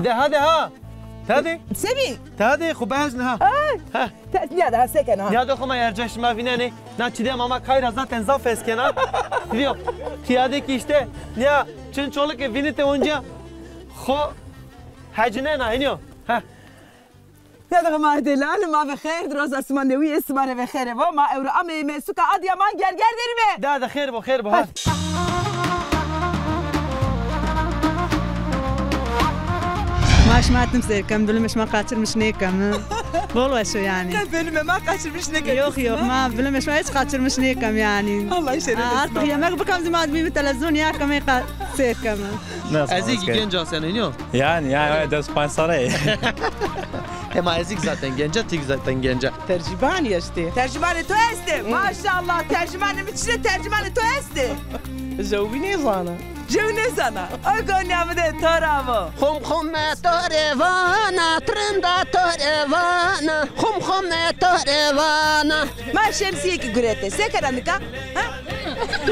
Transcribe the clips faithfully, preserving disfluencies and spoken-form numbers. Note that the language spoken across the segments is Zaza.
E, hadi ha. Hadi. Semî. Hadi, xo behecne ha. Ay. Ha. Te, nîya daha se kena ha. Nîya de xo ma erce şima vînenê. Na çî de mama kayra zaten zaf hes kena. Diyor. Tîya de ki işte. Nîya çin çoluk e vînite onca. Xo hecinena, hiniyo. Ha. Ya da ma delal, ma ve xêr, roza sima newî yê sima rê ve xêr vo. Ma ewro ameyîme suka Adıyaman, Gerger derîme. Da da xêr bo, xêr bo, ha. Ma şima tim sêr kem, bilime şima qaçirmiş nêkem. Bol weş o yanî. Ke bilime ma qaçirmiş nêkem. Yok yok, ma bilime şima hiç qaçirmiş nêkem yanî. Allah şeref. Artık yemek bikam zî ma dibîme televîzyon ya keme sêr keme. Ez zî genc a, sen hînî yo? Yanî, yanî, des panc sale. Hema ez zî zaten genc a, ti zî zaten genc a. Tercümanî estê. Tercümanê to estê. Maşallah, tercümanê mi çi rê, tercümanê to estê. Jew bî nêzana. Jew nêzana. O gonya mi de to ra vo. Xum xum me to rê vana, trinda to rê vana. Xum xum me to rê vana. Ma şemsîyekî gurete. Se kena nika? Ha?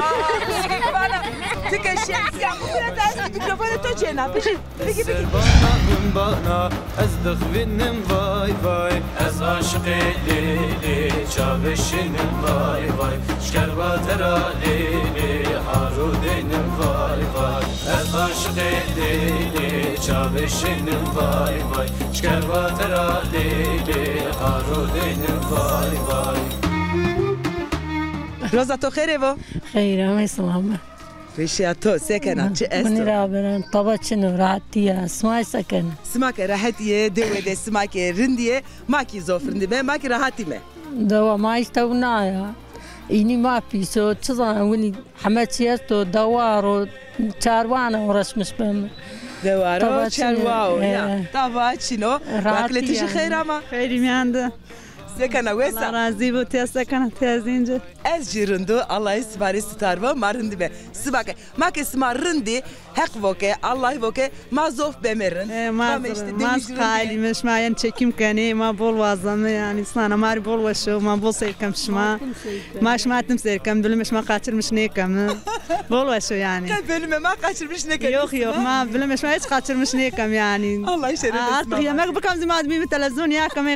Aa, bana, ti ke şemsîya mi gurete, ez mikrofonê to cêna. Bigî, bigî, bigî. Ser bana, min bana, ez dixwînim vay vay. Ez aşiqê Lêlê, çavê şînim vay vay. Şker vatera Lêlê, haro deynim vay vay. Ez aşiqê Lêlê, çavê şînim vay vay. Şker vatera Lêlê, haro deynim vay vay. Roza to xêrê vo? Xeyr ame, selame. Weşîya to, se kena, çi esto? Munî ra beren, taba çin o, rehetî ya. Sima se kenê? Sima ke rehetî yê, dewe de sima ke rindî yê, ma kî zof rindî me, ma kî rehetî me. Dewa ma îşte wina ya. Înî ma pîs o, çi zana winî heme çî esto, dewar o, çarwana uğraşmış beme. Dewar o, çarwa o, ya. Taba çin o. Waqilê ti jî xeyr ama. Xeyrî mîyan de. Se kena wes a? Allah razî bo, ti se kena, ti ez înci. Ez jî rind o, Allahî sibarê sitar bo, ma rindî be. Siba ke, ma ke sima rindî, Heq vo ke, Allahî vo ke, ma zof beme rind. E, ma, ma zî, ma zî qaîl îme, şima yanî çekim kenê, ma bol wazeme yanî, sana ma rê bol weş o, ma bol seyr kem şima. Ma şima tim seyr kem, bilime şima qaçirmiş nêkem. Bol weş o yanî. Qe bilime ma qaçirmiş nêkem. Yok yok, ma bilime şima hiç qaçirmiş nêkem yanî. Allah şeref. Artık yemek bikam zî ma dibîme televîzyon ya keme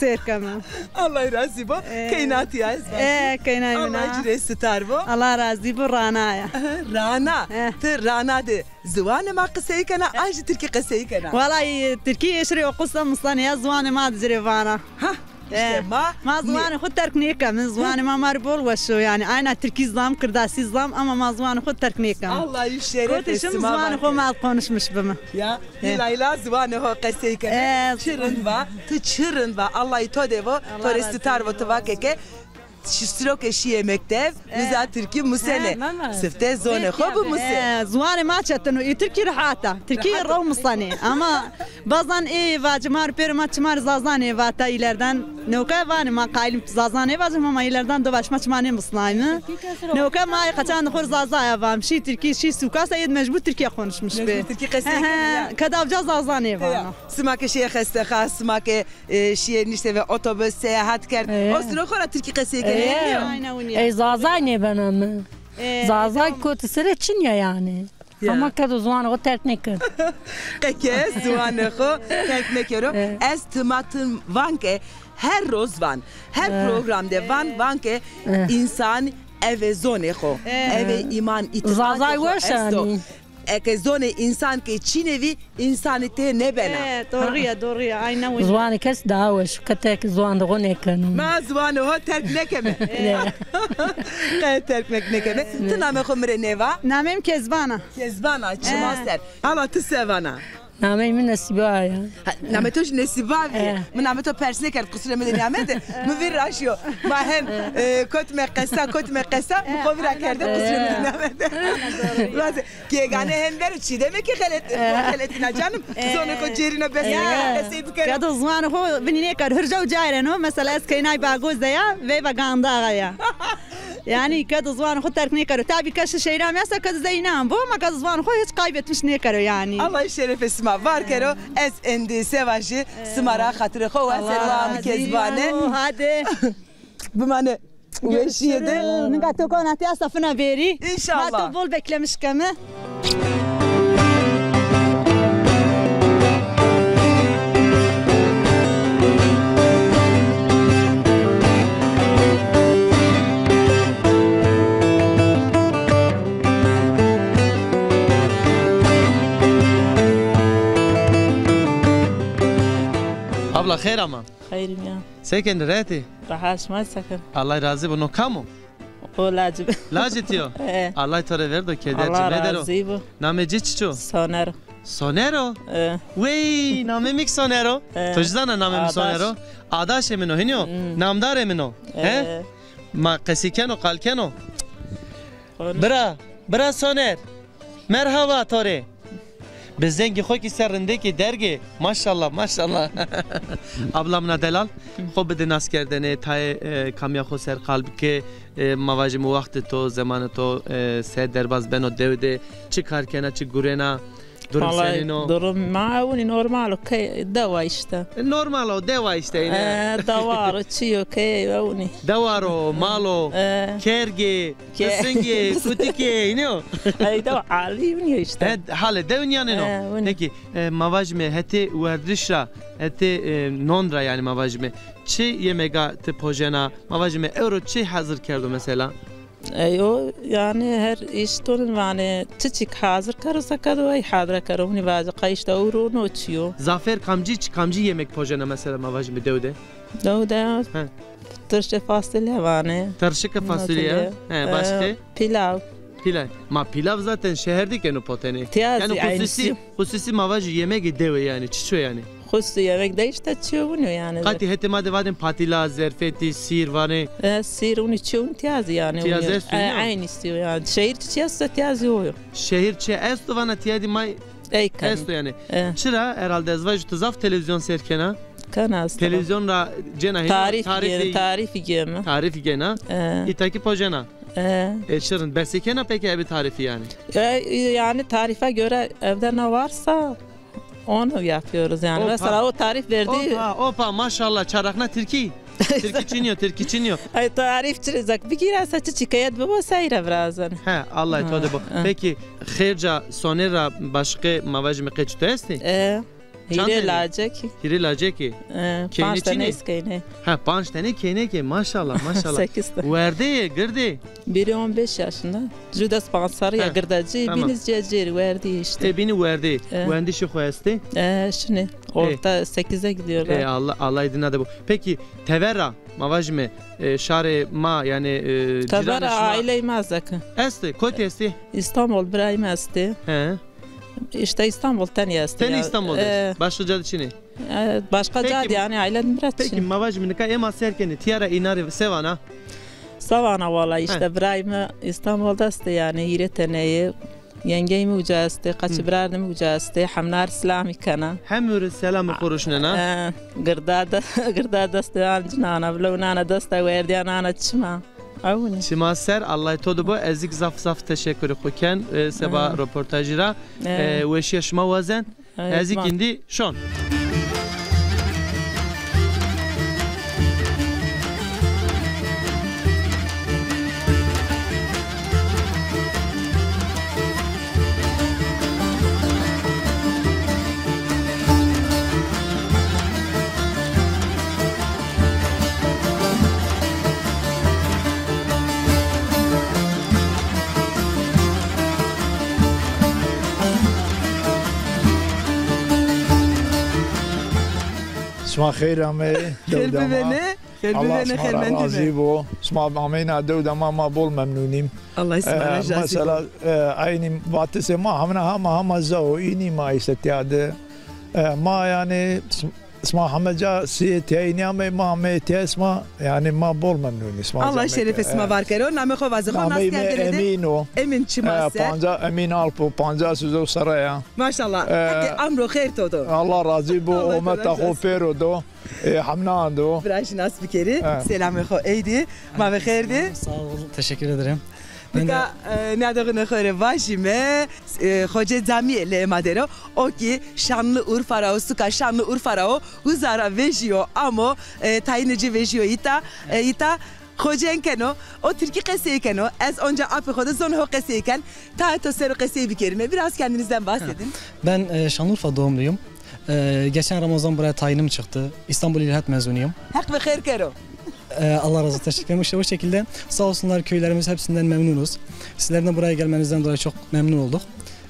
sêr keme. Allah razî bo. E, keynatî ya ez vajî. E, keynay wina. Allah ci rê sitar bo. Allah razî bo, Rana ya. Rana. E. Ti Rana de ziwanê ma qisey kena, an jî tirkî qisey kena? Vallahi tirkî eşrê oqusta misanê ya, ziwanê ma de ci rê vana. Ha. İşte ma, ma ziwanê xo terk nêkeme. Ziwanê ma ma rê bol weş o yanî. Ayna tirkî zam, kirdasî zam ama ma ziwanê xo terk nêkeme. Allah şeref. Kotê şim ziwanê xo ma konuşmuş bime. Ya, Leyla ziwanê xo qesey keme. Çi rind va, ti çi rind va. Allah to de vo, to rê sitar vo, ti va ke ke. Şi-, siro ke şîye mektev, uza tirkî musenê. Sifte zonê xo bimusê. E, ziwanê ma çetin o. Ê tirkî rehat a. Tirkî rew musenê. Ama bazan ê vacî ma rê pêro ma çima rê zaza nêvata îlerden. Newka vanê ma qaîl im zaza nêvacîm ama îlerden do va şima çima nêmusnayme. Newka ma ê qeçan de xo rê zaza ya vam. Şî tirkî, şî sûka se yê de mecbur tirkî konuşmuş bê. Mecbur tirkî qesey kenê ya. Keda uca zaza nêvana. Sima ke şîye xestexa, sima ke E, şîye nişte ve otobus seyahat kerd. E. O siro xo ra tirkî qesey kenê, nîyo? Aynen winî. E, Zazay nêbena mi. E, Zazay kotî sere çin ya yanî. Ya. Ama kedo ziwanê xo terk nêkerd. Qe ke ziwanê xo terk nêkero. E. Ez tima tim van ke her roz van, her program de van, van ke însan eve zonê xo, eve îman, îtîqatê xo esto. Zazay weş a yanî. Eke zonê însan ke çinê vî, însanî tê nêbena. E, doğru ya, doğru ya. Aynen öyle. Ziwanê kes daha weş. Qe terk ziwanê xo nêkeno. Ma ziwanê xo terk nêkeme. E. Qe terk nêk-, nêkeme. Ti namê xo mi rê nêva? Namê mi Kezban a. Kezban a, çima ser. Ala ti se vana? Nameyê mi Nesîba ya. Ha, namê to jî Nesîba bîye. E. Mi namê to pers nêkerd, qusurê mi de nîyamete. Mi vîr ra şîyo. Ma hem, e, kotîme qesa, kotîme qesa, mi xo vîra kerde, qusurê mi de nîyamete. Raze. Gegane hem bero çî deme ki xelet, xeletîna canım. Zonê xo cêrîna bes, qesey bikero. Kedo ziwanê xo vinî nêkero. Hirca û cayre no. Mesela ez keynay Bagoz de ya, veyva Gandaxa ya. Yanî kedo ziwanê xo terk nêkero. Tabî ke şi şehîra mi esta, kedo zeynan bo, ama kedo ziwanê xo hiç kaybetmiş nêkero yanî. Allah şerefê sima var kero. Ez endî se vajî sima ra, xatirê xo weseno, amî Kezbane. Hadi. Bimane. Weşîye de. Nika to kona ti esta fina verî. Înşallah. Ma to bol beklemiş keme. Abla, xeyr ama. Xeyr mîyan. Se kenî, rehet î? Rehet, şima se kenî? Allah razî bo. No kam o? O lacî bo. Lacî tî yo? E. Allah to rê verdo, keder ci medero. Allah razî bo. Namê ci çiço? Soner o. Soner o? E. Wey, namê mi kî Soner o. E. To jî zana namê mi Soner o? Adaşê min o, hînî yo? Hmm. Namdarê min o. He? E. Ma qesî keno, qal keno. Konuş. Bira, bira Soner. Merhaba to rê. Bi zengî xo kî ser rindekî dergê. Maşallah, maşallah. Abla mina delal, xo bide naskerdene, tayê, e, kamîya xo ser qal bike, e, ma vajîme wextê to, zemanê to, e, se derbaz beno dew de, çi kar kena, çi gurena, durum senîn o? Vallahi durum ma ewnî normal o, key dewa îşte. E, normal o, dewa îşte yine. E, dewar o, çi yo, key ewnî. Dewar o, mal o, e, kergê, Ke- Pisingê, kutikê, înî yo? Ey, dew alî winî yo îşte. He, halê dew nîyanên o. He, winî. Peki, e, ma vajîme hetê werdiş ra, hetê, e, non ra, yanî ma vajîme, çi yemega ti pojena? Ma vajîme ewro çi hazir kerdo mesela? Ey, o, yanî her îş to vanê, çiçik hazir kero se kado, ey hazir kero, winî vajî, qey îşte ewro no çi yo. Zafêr kamcî, çi kamcî yemek pojena mesela, ma vajîme dew de? Dew de. He. Tirşê fasulye vanê. Tirşikê fasulye. Fasulye. He, başka? E, pilav. Pilav. Ma pilav zaten şeher de keno potene. Tîya zî aynî. Yanî xusûsî, xusûsî ma vajî yemegê dewe yanî. Çiço yanî? Xusûsî yemek de îşte çi yo winî yo yanî. Qatî hetê ma de vadên patîla, zerfetî, sîr vanê. E, sîr winî çi yo winî tîya zî yanî. Tîya zî esto, e, yanî. Aynî îşte yanî. Şehir çi çi esto tîya zî o yo. Şehir çi esto vana tîya dî ma Ey kenî. Esto yanî. E. Çira herhalde ez vajî tu zaf televîzyon seyr kena? Kena ez. Televîzyon ra cena hîna tarîf, tarîfî gêna, tarîfî gêna. Tarîfî gêna. E. Îta kî pojena. E. E, şirin. Besekena peki ebi tarîfî yanî? E, yanî tarife göre evde ne varsa onu yapıyoruz yani. Opa. Mesela o tarif verdi. Opa, opa, maşallah, çarexna tirkî. Tirkî çin yo, tirkî çin yo. Ay, tarîf çi rê zek bigîra, se çi çîkayet bibo, seyre virazin. He, Allah to de bo. Ha, ha. Peki, xêrca sonê ra başqe ma vajîme qeç tu estî? E, hîrê lacekî. Hîrê lacekî. E, panc tenî keynekî. Ha, panc tenî keynekî, maşallah, maşallah. Sekiz tenî. Werdê yê, girdê? Biri on beş yaşında. Judas panc serrî ya, girdacî, tamam. Bînî cecêr, werdî îşte. E, bînî werdî. E. Wendişê xo estê? E, şinî. Orta sekize gidiyorlar. E, Allah, Allah îdîna de bo. Peki, tever ra, ma vajîme, e, şarê ma, yanî, e, tever ra, cîranê şima aîleyê ma zeke. Estê, kotî estê? İstanbul, birayê mi estê. He. İşte İstanbul tenî estê. Tenî İstanbul de. E. Başka ca de çinê? E, başka ca de yanî aîle mi ra çin. Peki, ma vajîme nika ê ma seyr kenê, tîya ra înan rê se vana? Se vana wala, îşte birayê mi İstanbul de estê yanî, hîrê tenê yê. Yengeyê mi uca estê, qeçî birardê mi uca estê, hemna rê selamî kena. Hemû rê selamê xo ruşnena. E, girda de, girda destê an cinana, vilo nana desta werdîya nana çima. Ewnî. Çima ser, Allah to de bo, ez kî zaf zaf teşekkürê xo ken, e, seba roportajî ra. E, weşîya şima wazen. Ez kî îndî şon. Şima xeyr ameyî. Xêr bibêne, xêr bibêne, xêrmendî be. Şima ameyna dew de ma, ma bol memnûn îm. Allah sima ra razî bo. Mesela, e, eynî vatisê ma hemna hema hema zaw o, înî ma îşte tîya de. E, ma yanî Sima heme ca sîyê tîya nîyamey, ma ameyê tîya sima, yanî ma bol memnûn î. Sima Allah şerefê sima var kero. Namê xo vaze, xo nas kerdêne de. Nameyê mi Emîn o. Emîn çima ser? Panca, Emîn Alp o, pancas û zew serre ya. Maşallah. Heqê emro xêr to do. Allah razî bo, ometa xo pêro do. E, hemna ando. Bira jî nas bikerî. Selamê xo ey dî. Ma ve xêr dî. Sağ olun, teşekkür ederim. Nika, e, nîyadoxunê xo rê vajîme, e, Xocê Camîye lê ê ma der o. O kî Şanlıurfa ra o, suka Şanlıurfa ra o, uza ra vejîyo amo, e, tayînê ci vejîyo îta, e, îta xocên keno, o tirkî qesey keno, ez onca apê xo de zonê ho qesey ken, tayê to ser o qesey bikerîme. Biraz kendinizden bahsedin. Ha, ben, e, Şanlıurfa doğumluyum. Ee, geçen Ramazan buraya tayinim çıktı. İstanbul İlahiyat mezunuyum. Heq ve xêr kero. Ee, Allah razı olsun. Teşekkür ederim. İşte o şekilde sağ olsunlar, köylerimiz hepsinden memnunuz. Sizlerin de buraya gelmenizden dolayı çok memnun olduk.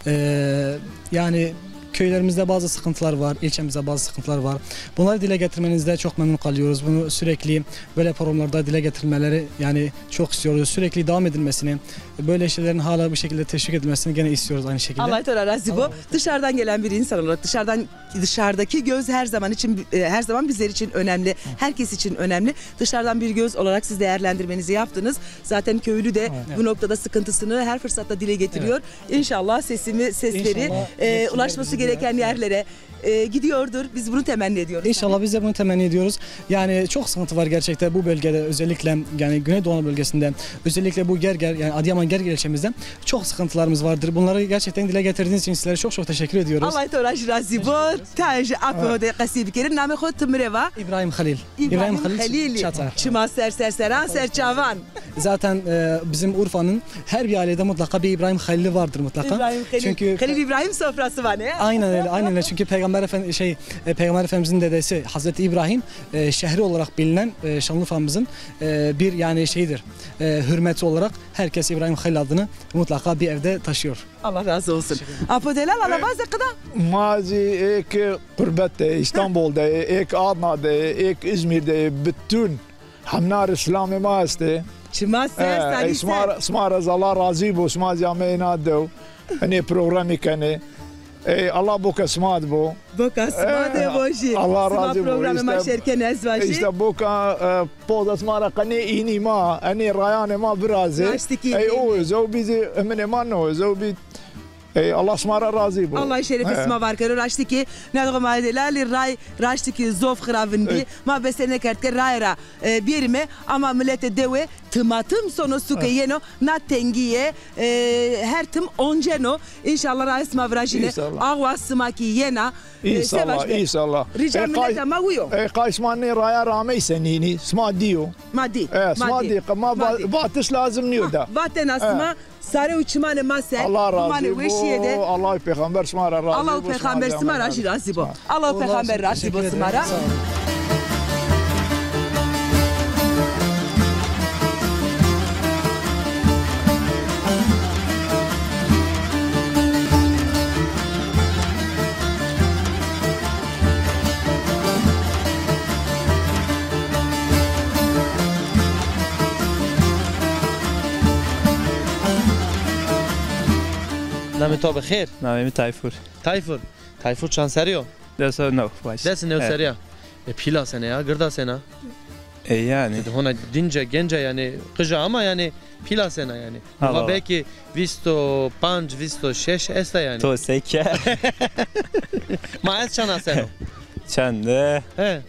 Ee, yani Köylerimizde bazı sıkıntılar var, ilçemizde bazı sıkıntılar var. Bunları dile getirmenizde çok memnun kalıyoruz. Bunu sürekli böyle programlarda dile getirilmeleri yani çok istiyoruz. Sürekli devam edilmesini, böyle şeylerin hala bu şekilde teşvik edilmesini gene istiyoruz aynı şekilde. Allah to ra razî bo. Dışarıdan gelen bir insan olarak dışarıdan dışarıdaki göz her zaman için e, her zaman bizler için önemli. Herkes için önemli. Dışarıdan bir göz olarak siz değerlendirmenizi yaptınız. Zaten köylü de bu noktada sıkıntısını her fırsatta dile getiriyor. İnşallah sesimi sesleri İnşallah e, ulaşması gereken yerlere e, gidiyordur. Biz bunu temenni ediyoruz. İnşallah biz de bunu temenni ediyoruz. Yani çok sıkıntı var gerçekten bu bölgede, özellikle yani Güneydoğu Anadolu bölgesinde, özellikle bu Gerger, yani Adıyaman Gerger ilçemizde çok sıkıntılarımız vardır. Bunları gerçekten dile getirdiğiniz için sizlere çok çok teşekkür ediyoruz. Allah to ra jî razî bo. Ta jî apê ho de qesî bikerî. Namê xo ti mi rê va? İbrahim Halil. İbrahim Halil Çatar. Çima ser ser seran ser çavan. Zaten e, bizim Urfa'nın her bir ailede mutlaka bir İbrahim Halil'i vardır mutlaka. İbrahim Halil. Çünkü Halil İbrahim sofrası var ne? Aynen öyle, aynen öyle. Çünkü Peygamber Efendi şey e, Peygamber Efendimizin dedesi Hazreti İbrahim e, şehri olarak bilinen e, Şanlıurfa'mızın e, bir yani şeyidir. E, hürmeti olarak herkes İbrahim Halil adını mutlaka bir evde taşıyor. Allah razı olsun. Apo delal, ala vaze qida. Ma zî êk qurbet de, İstanbul de, êk Adna de, êk İzmir de, bütün hemna rê silamê ma estê. Çima ser, e, sarî sima ser. Ra, sima ra zî Allah razî bo, sima zî ameyê na dew. Enê programî kenê. Ey, Allah boka sima de bo. Boka sima de bo jî. Allah razî bo. Programê ma şêr kenê, ez vajî. Îşte boka, e, poza sima ra qenê înî ma, enê rayanê ma virazê. Raştikî. Ey, o zewbî zî eminê ma no, zewbî. Ey, Allah sima ra razî bo. Allah şerefê sima var kero. Raştikî, nêdixo ma delalî ray, raştikî zof xira vindî. Ma bese nêkerd ke raye ra e, bierîme ama miletê dewe timatim sono suke yeno, na tengîye e, her tim onceno. Înşallah raye sima virajîne. Awa sima kî yena. E, înşallah, înşallah. Rica mileta ma wi yo. E, qay sima nê raya ra amey senînî, sima dîyo. Ma dî. E, sima dî. Ma vatiş lazim nîyo da. Vatena sima. Sare û çimanê ma ser, Allah razî bo. Weşîye de. Allah û pêxember sima ra razî bo. Allah û pêxember sima ra jî razî bo. Allah û pêxember razî bo sima ra. Namê to bi xêr? Namê mi Tayfur. Tayfur. Tayfur çand serrî yo? Des û new baş. Des û new serrî ya. E, pîl a sena ya, gird a sena? E, yanî. Hona dinc a, genc a yanî, qij a ama yanî pîl a sena yanî. Ha, belkî vîst û panc, vîst û şeş esta yanî. To seke. Ma ez çand a seno? Çend e? He.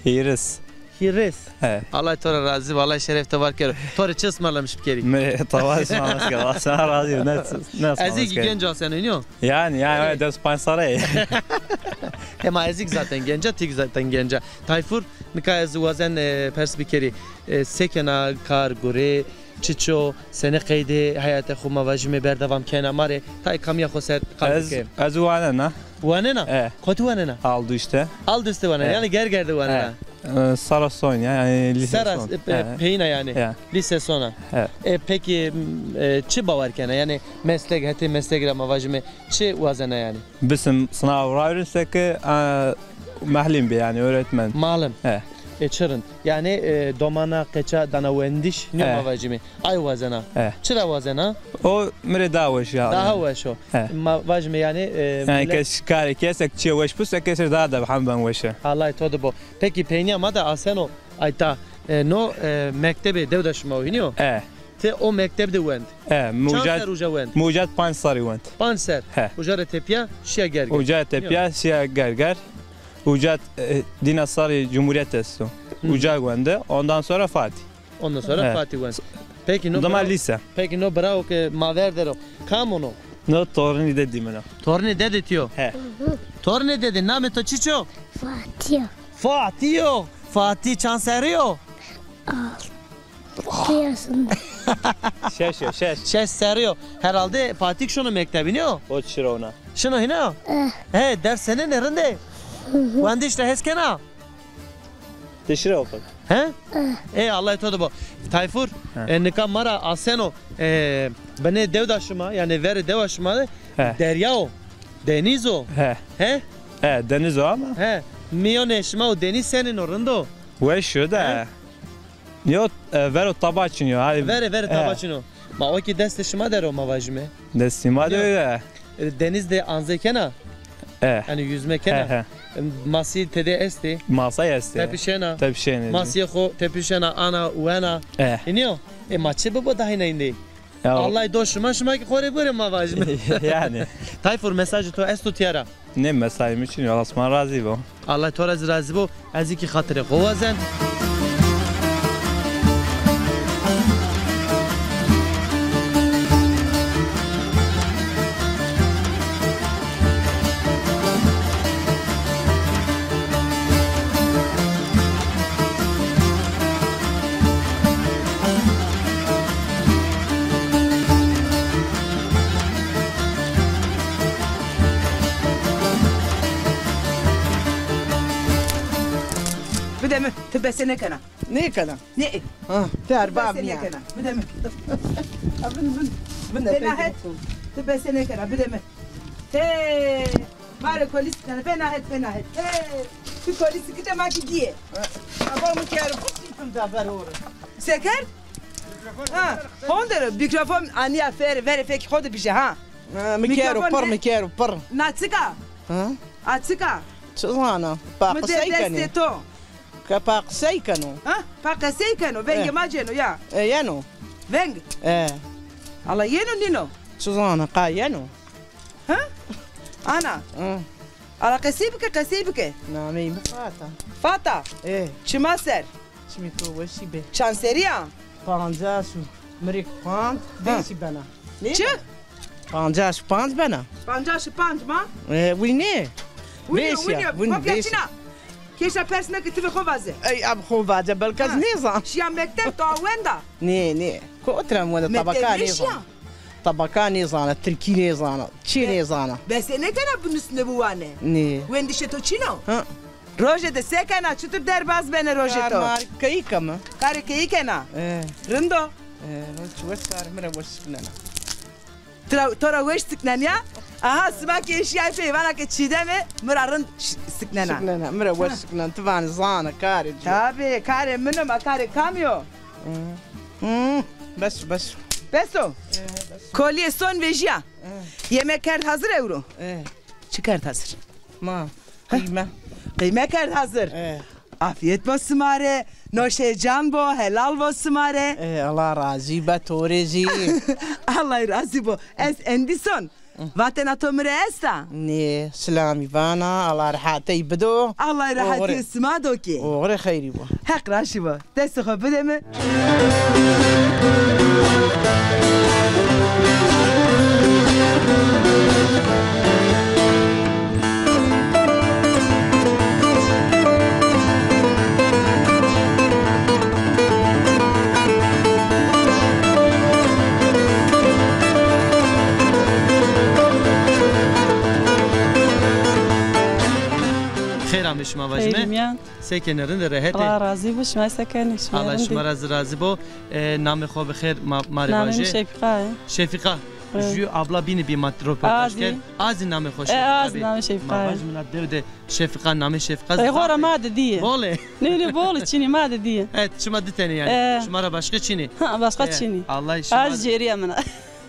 Hîris. Hîris. He. Allah to ra razî bo, Allah şeref to var kero. To rê çi ismarlamiş bikerî? Mi rê tava ismarlamiş kero. Allah sena razî bo. Ne, ne ismarlamiş kero? Ez kî genc a seno, nîyo? Yanî, yanî, des panc serre. Hema ez kî zaten genc a, ti kî zaten genc a. Tayfur, nika ez wazen, e, pers bikerî. E, se kena kar, gurê, çiço, senê qeydê heyatê xo ma vajîme berdewam kena ma rê, tayê kamîya xo ser qal bike. Ez, ez wanena. Wanena? E. Kotî wanena? Aldûş de. Aldûş de wanena. E. Yanî Gerger de wanena. E. E, sera son ya, yanî lîse son. Sera, e, e, peyîna yanî. E. Lîse son a. E. E, pekî, m, e, çi bawer kena? Yanî meslek, hetê meslek ra ma vajîme, çi wazena yanî? Bisim sınav rawirîn seke, e, mehlîm bî yanî, öğretmen. Malim. He. E, çi rind. Yanî, e, domana qeça dana wendiş nîyo ma vajîme. Ay wazena. He. Çira wazena? O mi rê daha weş ya. Daha weş o. He. Ma vajîme yanî, e, yanî kes karê kesek çîyê weş bu, se kesê daha da hem ben weş e. Allah to de bo. Pekî peynîya ma de aseno ayta, e, no, e, mektebê dewda şima o, hînî yo? E. Ti o mekteb de wend? E, mi uca, çand ser uca wend? Mi uca panc serrî wend. Panc ser? He. Uca ra tepîya şîya Gerger. Uca ra tepîya şîya Gerger. Uca, e, dîna sarê Cumhuriyet esto. Hı. Uca wende. Ondan sonra Fatih. Ondan sonra Fatih wend. Peki no bravo. Dima lîse. Peki no bravo ke ma ver der o. Kam o no? No tornî dedî min o. Tornî dedê ti o? He. Tornî dedê, namê to çiç o? Fatih. Fatih o. Fatih çand serrî yo? Altı yaşında. Şeş yo, şeş. Şeş serrî yo. Herhalde Fatih şono mektebî, nîyo? O çira ona. Şino hîna? Eh. He, ders senenê, rind ê? Wendiş ra hes kena? Dişire oxo. He? Eh. Ê, Allah to de bo. Tayfur, e, nika ma ra aseno, e, binê dewda şima, yanî verê dewa şima de derya o. Deniz o? He. He? He, deniz o ama. He. Mîyonê şima û deniz senên o, rind o? Weş o de. He? Yo, e, vero taba çin yo. Hay. Vere, vere taba çin o. Ma o kî destê şima der o, ma vajîme. Destê ma der o. E, deniz de anze kena? E. Yanî yüzme kena? He, he. E, masî tede estê? Masay estê. Tepişena? Tepişenê. Masîyê xo tepişena, ana, wena. E. Înî yo? E, ma çi bibo daha îna îndê? Ya. Allah do şima, şima kî xo rê bure, ma vajîme. Yanî. Tayfur, mesajê to esto tîya ra? Nê, mesajê mi çin o, Allah sima razî bo. Allah to ra zî razî bo. Ez kî xatirê xo wazen. Bide mi, ti bese nêkena. Nêkena. Nê. Ha, ti erbab nîya. Bese nêkena. Bide mi. Ha, bin, bin. Bin de. Bena het. Ti bese nêkena, bide mi. Hey. Ma rê kolî siknena, bena het, bena het. Hey, tu kolî sikite, ma kî dîye. Aba mi kero, kutî pim da ver ore. Se kerd? Ha, honde ro, mîkrofon anîya fer, verê fekî xo de bije, ha. Ha, mi kero, pir, mi kero, pir. Na çik a? Ha? A çik a? Çi zana? Pa qisey kenê. Mi dê destê to. Ke pa qisey keno. Ha? Pa qisey keno, vengê ma cêno ya. E, yeno. Veng? E. Ala yeno nîno? Çi zana, qa yeno. Ha? Ana. Hı. Ala qesey bike, qesey bike. Nameyê mi Fata. Fata? E. Çima ser? Çimê to weşî be. Çand serî ya? Pancas û, mi rê qand, beşî bena. Nê? Çi? Pancas û panc bena. Pancas û panc ma? E, winî nê. Winî, winî, winî, winî, kopya beşî. Çina. Kêşa pers meke, ti ve xo vaze. Ey, ab xo vaze, belkî ez nêzan. Şiya mekteb, to wenda? Nê, nê. Kotira mi wenda, tabaka nêzan. Tabaka nêzana, tirkî nêzana, çî nêzana. Bese nêkena binusne biwane? Nê. Wendişê to çin o? Ha. Rojê de se kena, çitur derbaz bene rojê to? Kar mar keyî keme. Karê keyî kena? E. Rind o? E, çi weş kar, mi ra weş siknena. Tira, to ra weş siknen ya? Aha, sima ke eşîyay pey, vana ke Çîdem ê, mi ra rind ş-, siknena. Siknena, mi ra weş siknen, ti vanî zana karê ci. Tabî, karê min o, ma karê kamî yo? Hı. Hı, bes, bes. Bes o? E, bes. Kolîyê son vejîya. E. Yemek kerd hazir ewro? E. Çi kerd hazir? Ma. Heh. Qîme. Qîme kerd hazir. E. Afîyet bo sima rê, noşê can bo, helal bo sima rê. E, Allah razî be to rê zî. Allah razî bo. Ez endî son. Vatena to mi rê esta? Nê, silamî vana, Allah rehetey bido. Allah rehetîyê sima do kî. Oxirê xeyrî bo. Heq razî bo. Destê xo bide mi. Xeyr amê şima vajîme. Xeyr mîyan. Se kenê, rind ê, rehet ê? Allah razî bo, şima se kenê? Şima Allah şima ra zî razî bo. E, namê xo bi xêr, ma, ma rê vaje. Namê mi Şefîqa ye. Şefîqa. Evet. Jü abla bînî bî ma roportaj kerd. A zî namê xo Şefîqa bî. E, a zî namê Şefîqa ye. Ma vaj mina dew de Şefîqa, namê Şefîqa zî. E, xora ma de dîye. Bol ê. Nê, nê, bol ê, çinî, ma de dîye. Evet, şima di tenê yanî. E. Şima ra başqa çinî. Ha, başqa çinî. Allah şima. A zî cêrîya min a.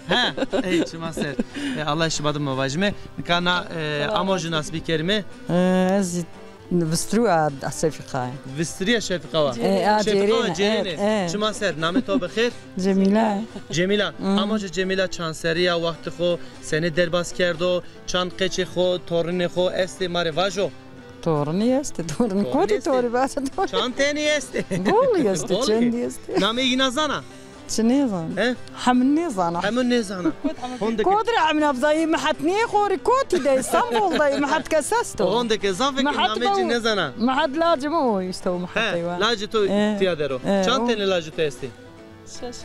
Ha, ey, şima ser. E, Allah şima de ma vajîme. Nika na, e, amo jü nas bikerîme. E, ez zî Vistrîya Şefîqa. Vistrîya Şefîqa wa. E, a, Şefîqa wa cêrêne, cêrêne. E, e. Çima ser, namê to bi xêr? Cemîla. Cemîla. Hı. Ama jî Cemîla çand serrî ya, wextê xo senê derbaz kerdo, çand qeçê xo, tornê xo estê, ma rê vajo. Tornî estê, tornî. Tornî kotî estê? Torî vajo, torî. Çand tenî estê? Bolî estê, bolî. Çendî estê? Namê yîna zana? Çi nêzana? He? Hemin nêzana. Hemin nêzana. Honde ke. Kotî ra hemin abzayî, mi het nêxorî, kotî de, Îstanbul de, mi het kes esto. Honde ke zafê ke namê ci nêzana. Mi het lacê mi o, îşte o mi hetê wa. He, lacê to tîya der o. E, çand tenê lacê to estê?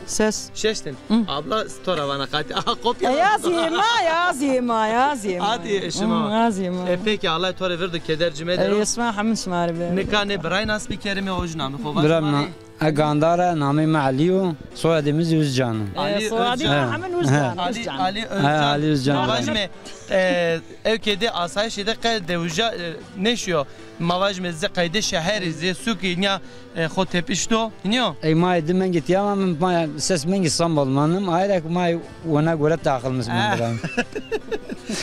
Ses. Şeş tenê. Hı. Abla to ra vana qatî. Aha, kopya. E, ya zî ma, ya zî ma, ya zî ma. Hadi şima. Hı, ya zî ma. E, peki, Allah to rê virdo, keder ci medero. E, şima hemin şima rê be. Nika nê biray nas bikerîme, o jî namê xo vajo. Bira ma. E, Gandar e, namê mi Elî yo, soyadê mi zî Uzcan o. E, Ali soyadê Özcan. Hemen Uzcan. Ali, Özcan. Ali Özcan. Ha, Ali Özcan. Ma vajime, e, ewkê de asayişê de qe dewija, e, nêşiyo. Ma vajime zê qeydê şeherî, zê sûkî, nîya, e, xo tepişto, nîyo? Ey ma di mengî tiya ma, ma ses mengî Îstanbul manim. Ayrek ma wina gore taxil mis mendira.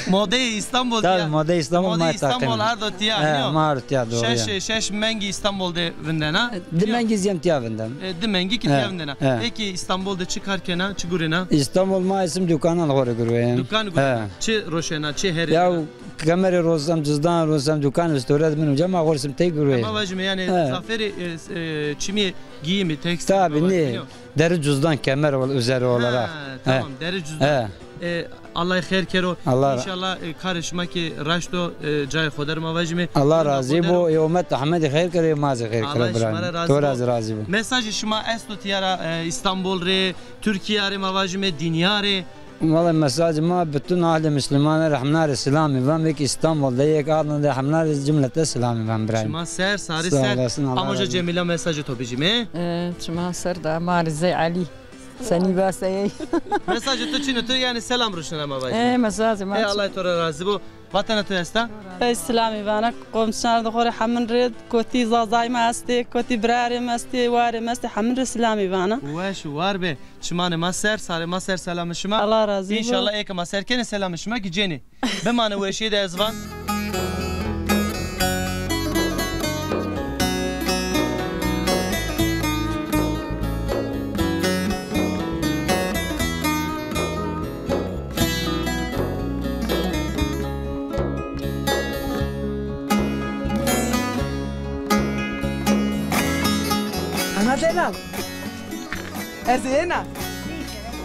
Modeyê Îstanbul. Tabii, tiya. Modeyê Îstanbul ma taxil. Modeyê Îstanbul ardo tiya, nîyo? Ma ardo tiya, doğru ya. Şeş, şeş mengî Îstanbul de vindena. Di mengî zî yem tiya vindena. E, di mengî kî tiya vindena. Peki Îstanbul de çi kar kena, çi gurena? Îstanbul ma isim dukanan xo rê gurweyem. Dukan gurena. Çi roşena, çi herêna? Ya kemerê rosem, cizdan rosem, dukan, restoran min uca ma xo rê isim tey gurweyem. Ma vajime yani zaferê, e, e, çimî giyimi, tekstil. Tabii, ne? Deri cüzdan, kemer ol-, üzeri olarak. Ha, tamam, deri cüzdan. E, Allah xêr kero. Allah ra- İnşallah, e, karê şima kî raşt o, e, cayê xo der ma vajîme. Allah razî bo. Ê umet Ahmedî xêr kero, ê ma zî xêr kero. Allah şima ra razî bo. To ra zî razî bo. Mesajê şima esto tiya ra, e, Îstanbul rê, Tirkîya rê ma vajîme, dinya rê? Valla mesajê ma bütün ahlê Müslümanî rê hemna rê selamî van, yek Îstanbul de, yek Adana de, hemna rê cumlete selamî van birayê. Şima ser, sarî ser. Sağ olasın, Allah razı olsun. Amoja Cemîla mesajê to bijîme. E, şima ser da, ma rê zey Elî. Senî va seyey. Mesajê to çin o, to yani selam ruşnena ma vajî. E, mesajê ma. E, Allah to ra razî bo. Vatena to esta? Ez selamî vana komşan de xo rê hemin rê, kotî zazay ma estê, kotî birarê ma estê, warê ma estê, hemin rê selamî vana. Weş û war be. Çimanê ma ser, sarê ma ser selamê şima. Allah razî bo. Înşallah eke ma ser kenê selamê şima kî cenê. Bimane weşîye de ez van. Ana delal. Ez êna.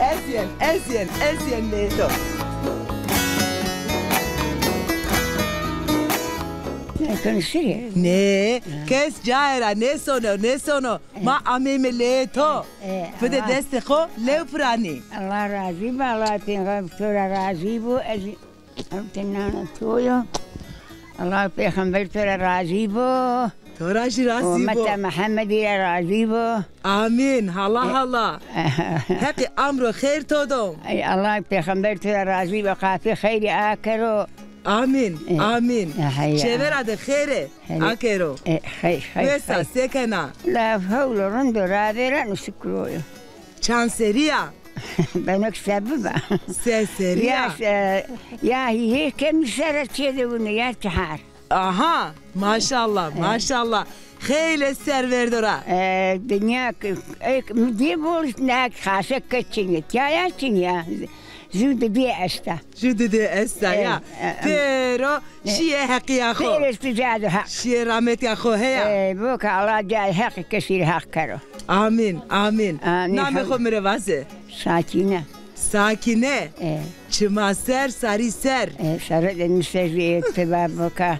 Ez yên, ez yên, ez yên lê to. Nê, kes cayê ra nêsono, nêsono. Ma ameyme lê to. E, fide destê xo, lew piranî. Allah razî bo, Allah pêxember to ra razî bo. Ez Ewte nana to yo. Allah pêxember to ra razî bo. To ra jî razî bo. Ummeta Mihemedî ra razî bo. Amîn. Hala hala. Heqî amro xeyr to do. Ey Allah pêxember to ra razî bo. Qafê xeyrî akero. Amîn. Amîn. Çêvera de xêr ê akero. Xeyr, xeyr. Wesa se kena? La hewl o, rind o, ravêreno, şukir o yo. Çand serî ya? Beno ke se biba. Se serî ya? Ya, e, ya hî-, hîrê kemî ser ra çê de wino, ya çehar. Aha, maşallah, maşallah. Xeylê ser verdo ra. E, dinya ke, e, mi dîye bol, ne xase ke çin ya. Tiya ya çin ya. Zû didîye esta. Jû didê esta ya. E, e, pêro şîye heqîya xo. Pêro şîye cayê heq. Şîye rametîya xo heya. E, bo ke Allah cayê heqî kesî rê heq kero. Amîn, amîn. Amîn. Namê xo mi rê vaze. Sakîne. Sakîne. E. Çima ser, sarî ser. E, sare de mi ser rê tiba bo ke.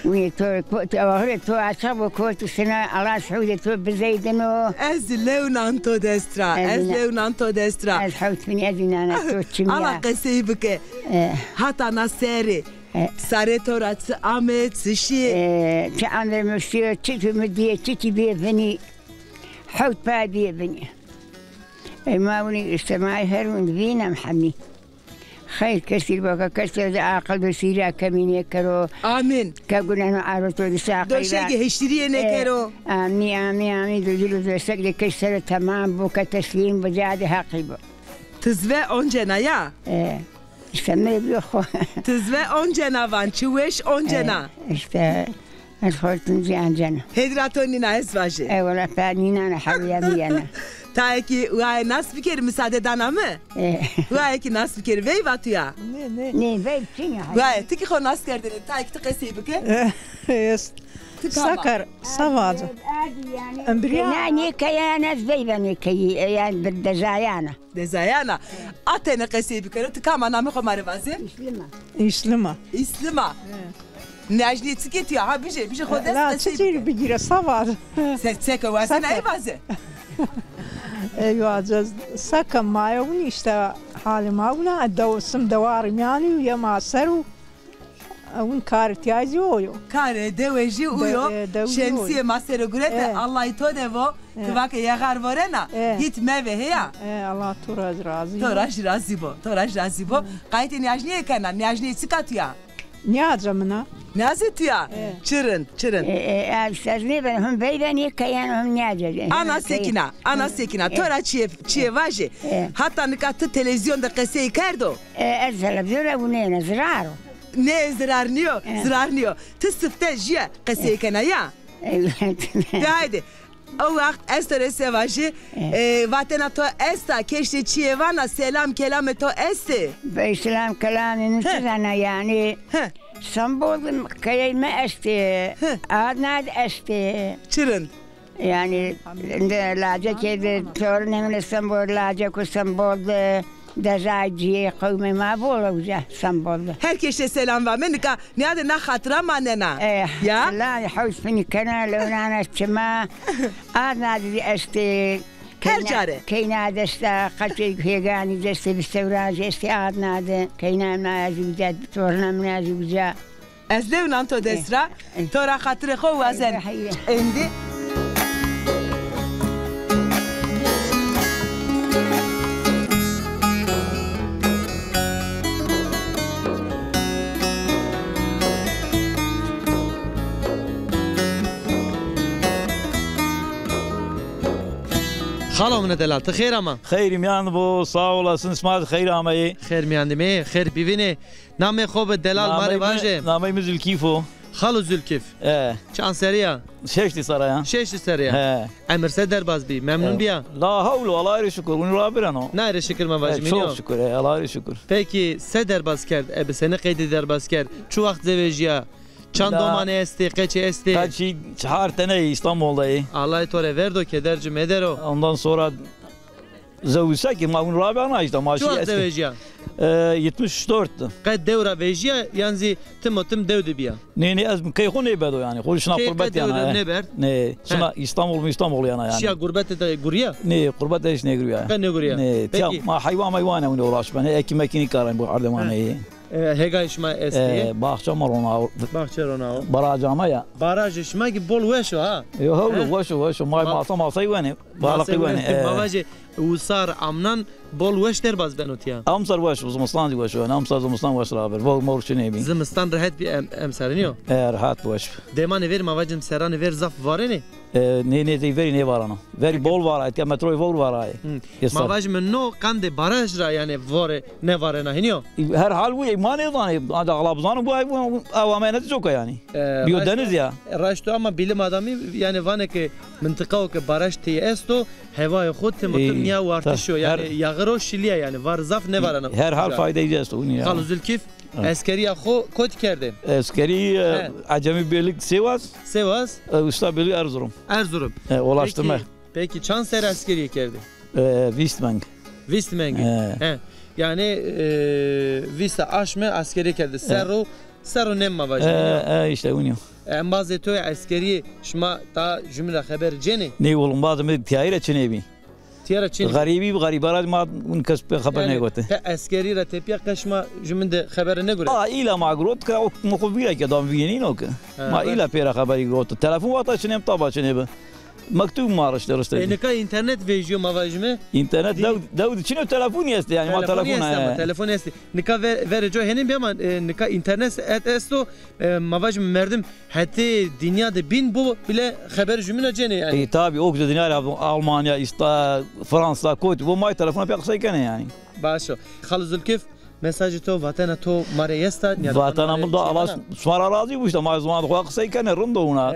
Winê to, ko-, to, axirê to açiq bo, kotî sina, Allah suudê to bizeydino. Ez lew nan to dest ra, ez lew nan to dest ra. Ez hewt binî, ez înana to çimî ya. Ala qesey bike. E. Hata na serrî. E. Sarê to ra çi ame, çi şî? E, çi ame mi şîyo, çi tu mi dîye, çi çi bîye binî. Hewt pay bîye binî. E, ma winî îşte ma her win vînem hemî. Xeyr kesî bo ke, kes de aqil do, sîra kemî nêkero. Amîn. Ke guneno aro to de saqî ra. Doşegê hişirîye nêkero. E, amî, amî, amî, do dil û doşeg de kes ser o temam bo ke teslîm bo, cayê heqî bo. Ti zî ve oncena ya? E, îşte mi bîyo xo. Ti zî ve oncena van, çi weş oncena. E, îşte. Ez xortim zî ancena. Hêdî ra to nîna ez vajî. E, wela pê nînana, hewlîya mi yena. Tayê kî waye nas bikerî, misade dana mi? E. Waye kî nas bikerî, veyva tu ya? Nê, nê. Nê, veyv çin ya. Waye, ti kî xo nas kerdêne, tayê kî ti qesey bike. E, ez. Ti kam a? Sakar, Savac. Embirîya. Na nêkeyana, ez veyva nêkeyî, e, yanî bi dezayana. Dezayana. A tenê qesey bikero, ti kam a, namê xo ma rê vaze? Îslima. Îslima. Îslima. He. Najnî çikê tu ya, ha, bijê, bijê xo dest qesey bike. La, çiçî bigîre, Savac. Se, seke wazena ey vaze. Ey vaze, seke ma yo win îşte halê ma wina, dew-, sim dewarî mîyanî û yema ser û Ewin kar ihtiyacı o yo. Kare dewe jî uyo. De-, e, dewe jî uyo. Şemsiyê ma ser o gurete, e, Allahî to de vo, e, ti vake yexar vorena, e, hît meve heya. E, Allah to ra razî bo. To ra jî razî bo. To ra jî razî bo. Hı. Qaytê nîyajnîye kena, nîyajnîye çika tu ya? Nîyaza min a. Nîyazê tu ya? E. Çi rind, çi rind. E, e, e, ez nêben, him veyben yê keyen, him nîyaza. Ana sekina, ana sekina. E. To ra çiyê, çiyê vajê. E. Hata nika ti televîzyon de qesey kerdo? E, ez televîzyon ra winêne, zirar o. Nê, zirar nîyo, e, zirar nîyo. Ti sifte jîye qesey kena ya. Evet. De haydi. O wext ez to rê se vajî, e, vatena to esta, keştê çiyê vana, selam kelamê to estê? Bey selam kelamê mi çi zana yanî? He. Sembol keyey mi estê, Adnad estê. Çi rind. Yanî, indi lacekê de, torunê mi Sembol, lacek û Sembol de, dezay ciyê qewmê ma bol o uca Sembol de. Her keştê selam vame, nika nîyade na xatira manena. E, ya? Selam, hewş finî kena, lewnana çima. Adnad estê. Her care. Keyna de esta, qeçê hêganî de estê, bistewran jî estê Adnad de. Keyna ma ez uca, torna min ez uca. Ez lewnan to dest ra, to ra xatirê xo wazen. Êndî. Xalo mine delal, ti xêr ama? Xeyrî mîyan bo, sağ olasın, sima xeyr ameyî. Xêr mîyan de mê, xêr bivînê. Namê xo bi delal ma rê vaje. Namey mi Zülkîf o. Xalo Zülkîf. E. Çand serrî ya? Şeştî serre ya. Şeştî serre ya. He. Emir se derbaz bî? Memnun bîya? La hawlo, Allah'a şükür. Unu rabireno. Nayre şükür ma vajî. Çok şükür, e, Allah'a şükür. Peki se derbaz kerd? Ebe seni qeydî derbaz kerd? Çi wext zewejîya? Çand domanê estê, qeçê estê? Qeçî çar tene yê, İstanbul'da yê. Allah to rê verdo, keder ci medero. Ondan sonra Zewicî ki ma vun rabe ana işte, ma. Çi wext zewejîya? E, yetmiş dört. Qe dew ra vejîya yan zî tim o tim dew de bîya? Nê, nê, ez key xo nêbedo yanî. Xo şina qurbet yanî. Key qe dew de nêberd? Nê, şina İstanbul mu İstanbul yana yanî. Şiya gurbete de gurîya? Nê, qurbete hiç nêgurîya. Qe nêgurîya. Nê, tiya ma heywan meywan ewnî uğraş bene. Ekî mekî nîkarin bu ardemaneyî. E, hêgayê şima estê? E, baxça ma rona. Baxçe rona o. Baraj ama ya. Barajê şima ki bol weş o ha? Yo, hewlo, weş o, weş o. Ma masa masayî wenê. Baliqî wenê. Ma vajê wisar amnan bol weş derbaz beno tiya. Emser weş o, zimistan zî weş o. Yanî emser zimistan weş raber. Vewr mewr çinê bî. Zimistan rehet bî em-, emser nîyo? E, rehet weş. Demanê verî ma vajin seranê verî zaf varenê? E, nê, nê, zey verî nêvarano. Verî bol vara, etya metroyê vewr vara. Hı. Ma vajîme no qandê baraj ra yanî vore nêvarena hînî yo? Her hal bu, ma nêzanê. Ancak Allah bizano bu, bu, bu, ew ameyene çok yanî. E, biyo deniz ya. Raşt o ama bilim adamî yanî vanê ke mintiqa o ke baraj tey esto, hewayê xo tim tim nîya wartiş o. Yanî yağir o şilîya yanî var zaf nêvarena. Her hal faydeyî esto. Xalo Zülkîf. Eskerîya xo kotî kerdê? Eskerî, e, Ecemî Birlik Sivas. Sivas. E, Usta Birlik Erzurum. Erzurum. E, ulaştırma. Peki, peki çand serre eskerîye kerdê? E, vîst meng. Vîst mengî. E. He. Yanî, e, vîst aşme eskerîye kerdê. Serro, serro nem ma vajî. E, e, işte, winî yo. Embazê to eskerîye şima ta jumîn ra xeber cênê? Nê wul, embazê mi tîyayî ra çinê bî. Tîya ra çin. Xerîbî bi xerîba ra ma un kes pê xeber nêgote. Yanî, te eskerî ra tepîya qe şima jumîn de xebere nêgurê? A, îla ma girot ke o, ma xo vîra ke dam vîyê nîno ke. Ha, ma îla pê ra xeberî girot. Telefon wexta çinê bi, taba çinê bi. Mektub ma rişte, rişte. E, nika înternet vejîyo ma vajîme? Înternet dew, dew de çin o, telefonî estê yanî, ma telefonî estê ama, telefonî estê. Nika ve-, verê co henên bî ama, e, nika înternet et esto, e, ma vajîme merdim hetê dinya de bîn bo bile xeber jumîna cênê yanî. E, tabî, o ki dinya ra, Almanya, îsta, Fransa, kotî bo, ma telefona pê qisey kenê yanî. Baş o. Xalo Zulkif, mesajê to, vatena to ma rê esta? Vatena mi do, Allah şima ra razî bo, îşte ma ziwan xo qisey kenê, rind o wina.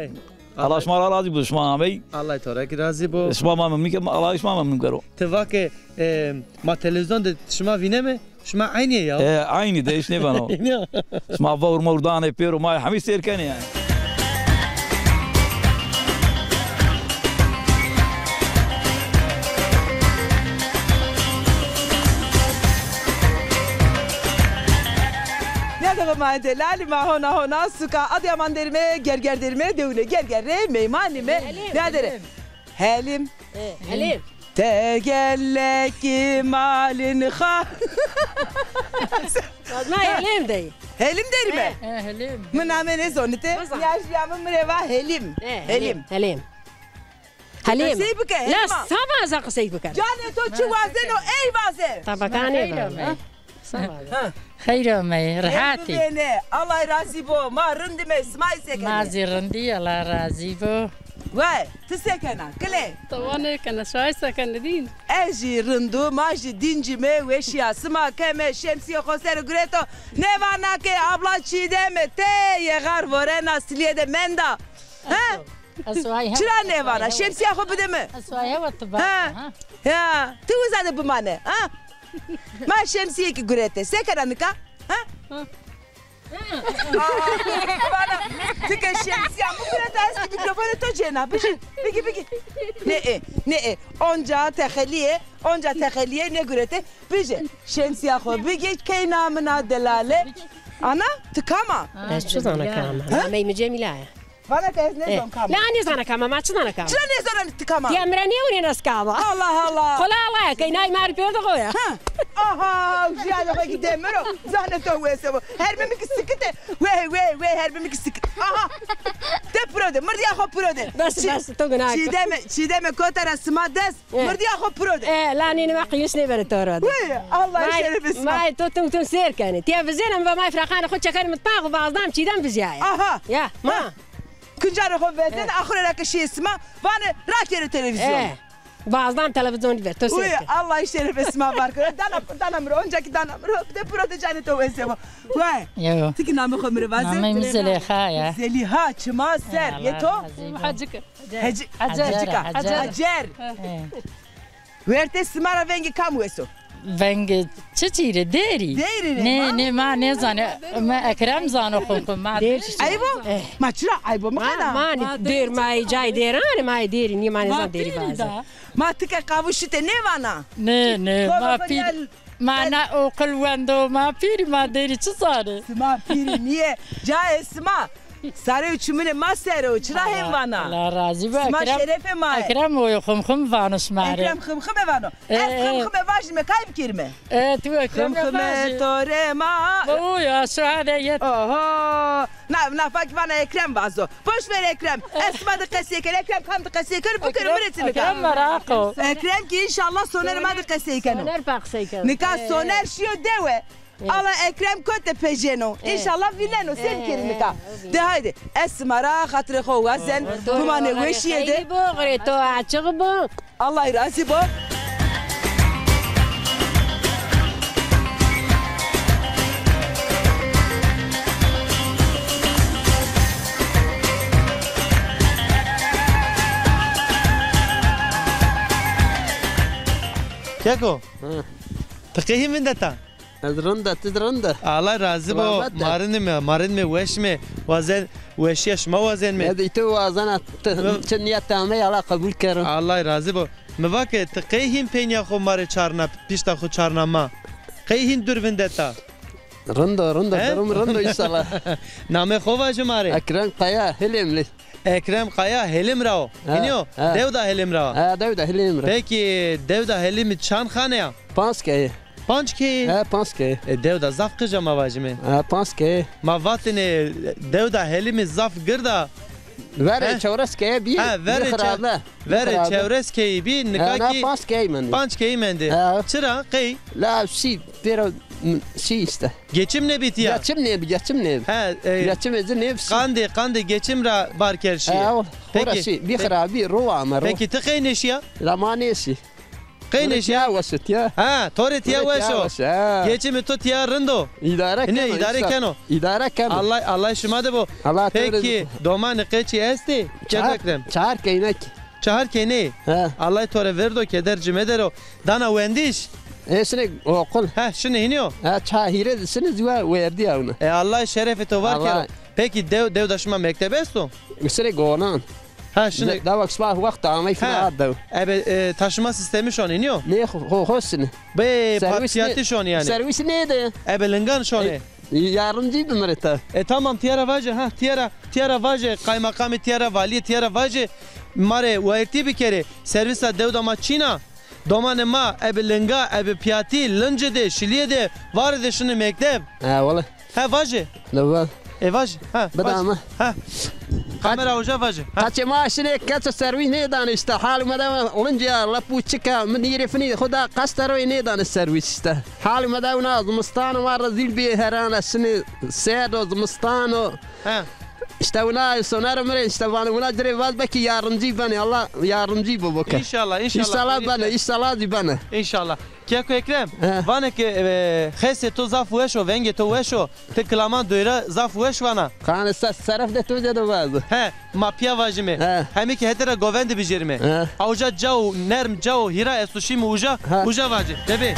Allah şima ra razî bo, şima amey. Allah to ra kî razî bo. Şima ma memnun ke, Allah şima memnun kero. Ti va ke, e, ma televîzyon de şima vîneme, şima eynî yê ya. E, eynî de, hiç nêbeno. Şima vewr mewr danê pêro, ma hemî sêr kenê yanî. Nîyade ma delalî ma hona hona suka Adıyaman derîme, Gerger derîme, dewine Gerger rê meymanîme. Nîyade rê. Helim. E, Helim. Tegelleki malin ha. Ez ma Helîm dey. Helîm derî mi? He, Helîm. Mi namê nêzonite. Nîya jî ya mi mi rê va Helîm. He, Helîm. Helîm. Helîm. Qesey bike, Helîma. La sa vaza qesey bike. Canê to çi wazeno ey vaze. Tabakanê va. Xeyr ame. Xeyr ame, rehat î. Bibêne, Allah razî bo. Ma rind îme, sima se kenê? Ma zî rind î, Allah razî bo. Wey, ti se kena, kilê? Tawa nêkena, şayî se kenê dîn. Ez jî rind o, ma jî dîncîme, weşîya sima keme, şemsîyê xo ser o gureto. Nêvana ke abla Çîdeme tê yexar vorena silîye de menda. He? Çira nêvana? Şemsîya xo bide mi. Ez waye wa ti ba. Ha. Ya, ti uza de bimane. Ha? Ma şemsîyekî gurete. Se kena nika? Ha? Aa, vana, ti ke şemsîya mi gurete, ez kî mîkrofonê to cêna. Bijî, bigî, bigî. Ne e, ne e. Onca texelîye, onca texelîye nêgurete. Bijî, şemsîya xo bigî, keyna mina delale. Ana, ti kam a? Ez çi zana kam a? Ha? Nameyê mi Cemîla ya. Vana ke ez nêzon kam a. La nêzana kam a, ma çi zana kam a? Çira nêzana ti kam a? Ya mi ra nêewnên ez kam a. Allah Allah. Qola Allah ya, keynay ma rê pêrdo xo ya. Ha. Aha, jîyalê xo kî demir o. Zanê to wese bo. Herbê mi kî sikite. Wey, wey, wey, herbê mi kî sikite. Aha. De piro de, mirdîya xo piro de. Bes, bes, to gunah. Çîdeme, Çîdeme kota ra sima dest. E. Mirdîya xo piro de. E, la nînê ma qîyûs nêbeno to ra de. Wey, Allah şerefê sima. Ma to tung tung sêr kenê. Tiya vizêne mi va ma firaqanê xo çekerê mitbax û vazdam Çîdem vizîyaye. Aha. Ya, ma. Kincanê xo vezên, axurê ra ke şîyê sima, vanê rakerê televîzyon. E, vazdam televîzyonî ver, to sêr ke. Uy, Allah şerefê sima bar kero. Dana, dana mi ro, onca kî dana mi ro. De piro de canê to wese bo. Way. Yo. Ti kî namê xo mi rê vaze? Namê mi Zelîxa ya. Zelîha, çima ser. Yê to? Hecike. Heci-, Hacer. Hecika. Hacer. Hacer. He. Wertê sima ra vengê kam weso? Vengê çiçî rê, dêrî? Dêrî rê. Nê, nê, ma nêzanê. Ma Ekrem zano xo xo, ma dêr. Eyb o? Eh. Ma çira eyb o? Mi qena? Ma, ma dêr, ma ê cayê dêran ê, ma ê dêrî nîyê, ma nêzan dêrî vaze. Ma ti ke qavû şite nêvana? Nê, nê, ma pîr. Ma na oqil wendo, ma pîrî, ma dêrî çi zanê? Sima pîrî nîyê, cayê sima sarê û çimunê ma ser o, çira hên vana? Allah razî bo. Sima şerefê ma yê. Ekrem o yo, Ximxim vano sima rê. Ekrem Ximxime vano. E, ez Ximxime vajîme, kay bikerîme? E, tu Ekrem vajî. Ximxime to rê ma. O ya, şahane yet. Oho. Na, nafa kî vana Ekrem vazo. Boş ver Ekrem. Ez sima de qesey keno. Ekrem kam de qesey keno, bikero, mi rê çi nika? Ekrem meraq o. Ekrem kî înşallah Sonerê ma de qesey keno. Soner pa qesey keno. Nika Soner şîyo dewe. Ala Ekrem kote pejeno. Înşallah vîneno. Se bikerî nika? De haydi. Ez sima ra xatirê xo wazen. Bimanê weşîye de. Xeyrî bo, xeyrê to açiq bo. Allah razî bo. Keko. Hı. Ti qey hîn vindeta? Ez rind a, ti zî rind a. Allah razî bo. Selamet de. Ma rind îme, ma rind îme, weş îme. Wazen, weşîya şima wazenme. Ez îto wazena, ti çi nîyet amey, Allah qebul kero. Allah razî bo. Mi va ke ti qey hîn peynîya xo ma rê çarna, pişta xo çarna ma. Qey hîn dûr vindeta. Rind o, rind o, durum rind o înşallah. Namê xo vaje ma rê. Ekrem Kaya, Hilêmlî. Ekrem Kaya Hilêm ra o. Ha, hînî yo? Ha. Dewda Hilêm ra o. Ha, dewda Hilêm ra. Pekî dewda Hilêmî çand xane ya? Panc keye. Panc keye? Ha, panc keye. E, dewda zaf qij a ma vajîme. Ha, panc keye. Ma vatêne dewda Hilêmî zaf gird a. Verê çewres keye bî. Ha, verê çe-, verê çewres keyî bî, nika kî panc keyî mendî. Panc keyî mendî. Ha. Çira, qey? La şî, pêro şî îşte. Geçim nêbî tiya? Geçim nêbî, geçim nêbî. Ha, e, geçimê ci nêbî şî. Qandê, qandê geçim ra bar kerd şî. Ha, o, pekî, xora şî, bî xirabî, ro ame ro. Pekî ti qey nêşîya? La ma nêşî. Qey nêşîya? Tiya weş o, tiya. Ha, to rê tiya weş o. Geçimê to tiya rind o. Îdare keno. Hine îdare keno. Îdare keno. Allah, Allah şima de bo. Allah. Pekî, domanê qeçî estê? Çar, çar keynek. Çar keyney. He. Allah to rê verdo, keder ci medero. Dana wendiş? E, şinê oqul. He, şinê hînî yo. He, ça hîrê de şinê, ziwa werdî ewna. E, Allah şerefê to var kero. Pekî dew, dewda şima mekteb esto? Şinê gonan. Ha, şinê. De-, dewek spa wext amey fina dew. Ebe, e, taşıma sistemi şonê, nîyo? Nê, xo, xo, xo şinê. Bê, serwîs patiyatî şonê yanî. Serwîs nêde. Ebe lingan şonê. E, yardımcı bimire te. E, tamam, tiyara vaje, ha, tiyara, tiyara vaje, kaymakamê tiyara, valiyê tiyara vaje, ma rê wertî bikerê, servîsa dewda ma çîn a. Domanê ma, ebe linga, ebe pîyatî, lince de, şilîye de, vare de şinê mekteb. Ha, wele. Ha, vaje. Lewal. E, vaje. Ha, bida vaje. Ama. Ha. Kamera uca vaje. Ha. Qaçê ma şinê, keso serwîs nêdanê îşte. Halê ma de lince ya, lep û çik a, mi nîrê finî xo da qas teroyê nêdanê serwîs îşte. Halê ma de wina, zimistan ma rezîl bî, heran a şinê, serd o, zimistan o. Ha. Îşte wina Soner mi rê îşte vanê, wina ci rê vaz, belkî yardimcî benê. Allah yardimcî bibo ke. Înşallah, înşallah. Înşallah benê, înşallah zî benê. Înşallah. Keko Ekrem, he, vanê ke, e, xesê to zaf weş o, vengê to weş o. Ti kilaman doyra zaf weş vana. Kanê se-, seref de to zêde vaz. He, ma pîya vajîme. He. Hemî ke hetê ra govende bijêrîme. He. A uca cao, nerm cao, hîra esto şîme uca, he, uca vaje. Bebe.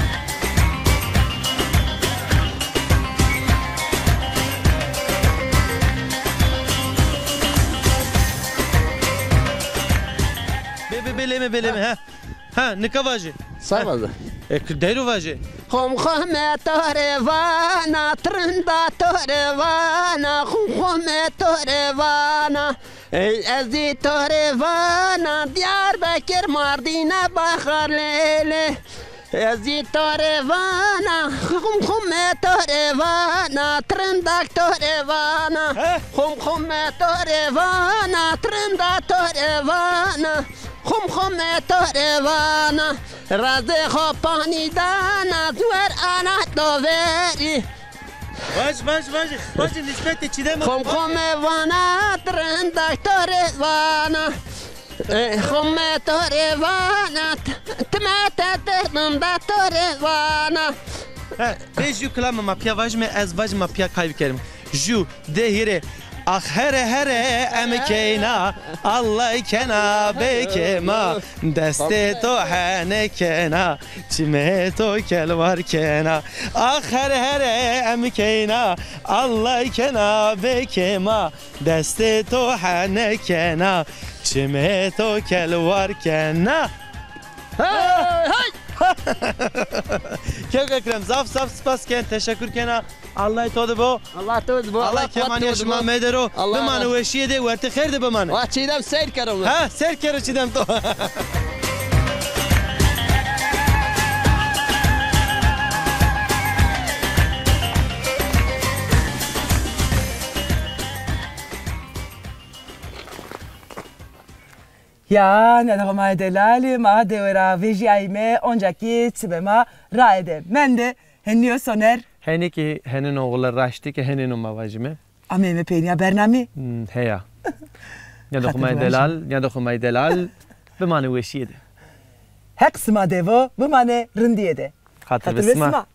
Be, be, beleme, beleme, ha. Ha, nika vaje. Sa vaze. E, k-, deyro vaje. Xom xome to rê vana, trinda to rê vana, xom xome to rê vana. Ey, ez zî to rê vana, Diyarbekir, Mardîne, Baxar, lê lê. Ez zî to rê vana, xum xume to rê vana, trindak to rê vana. He? Xum xume to rê vana, trinda to rê vana. Xum xume to rê vana, razê xo panî dana, zuwer ana to verî. Vaj, vaj, vaj. Vaj, nisbetê Çîdem. Xom xome vana, trindak to rê vana. E, xome to rê vana, t-, time te trinda to rê vana. He, bê jû kilame ma pîya vajîme, ez vajî ma pîya kay bikerîme. Jû, di, hîrê. Ax here here em keyna, Allah kena bê kê ma. Destê to hene kena, çimê to kelwar kena. Ax here here em keyna, Allah kena bê kê ma. Destê to hene kena, çimê to kelwar kena. Hey, hey! Keko Ekrem, zaf zaf spas ken, teşekkür kena. Allah to de bo. Allah to de bo. Allah kemaniya şima medero. Bimane weşîye de, wertê xêr de bimane. Wa Çîdem seyr kero mi? Ha, seyr kero Çîdem to. Ya, nîyadoxê ma yê delalî, ma dewe ra vejîyayîme, onca kî çimê ma raye de mende. Henî yo Soner? Henî kî henîno, wele raştî kî henîno ma vajîme. Ameyme peynîya bernamî? Hmm, heya. Nîyadoxê ma yê delal, nîyadoxê ma yê delal, bimane weşîye de. Heq sima de vo, bimane rindîye de. Xatir be sima.